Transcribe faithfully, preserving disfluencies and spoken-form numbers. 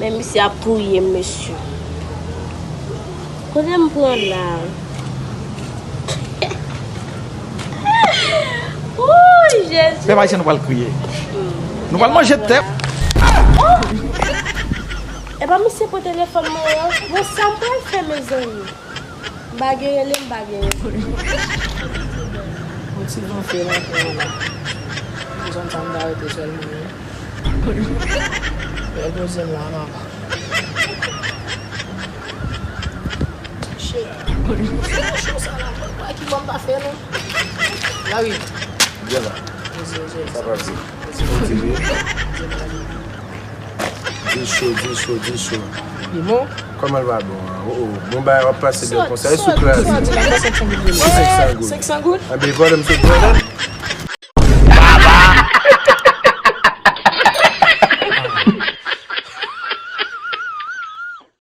Men misye ap touye m, mesye. Kote m pran la? Wouy, Jezi! Pèp ayisyen, nou pral kriye. Nou pral manje tèt. E pa misye pran telefòn mwen an? Bon, sa m pral fè, mezanmi? M pa gen rele, m pa gen rele. Yon ti van fre nan kwen an la. Zòn sa m ta rete sèlman wi. Bèl poze m la, papa. Shit. Cho sa la, mwen kwè ki bò m ta fè non. Larry. Byen la. Poze, poze. Sa pase? Poze. Poze, wi. Di cho, di cho, di cho. Li bon? Kòman l pa bon an? Oh, oh. Bon bagay, w ap pase byen konsa. E sou kraze. Sòti la, sòti la, sòti la. Senk san goud. Senk san goud? Anben, vòlè m sot vòlè.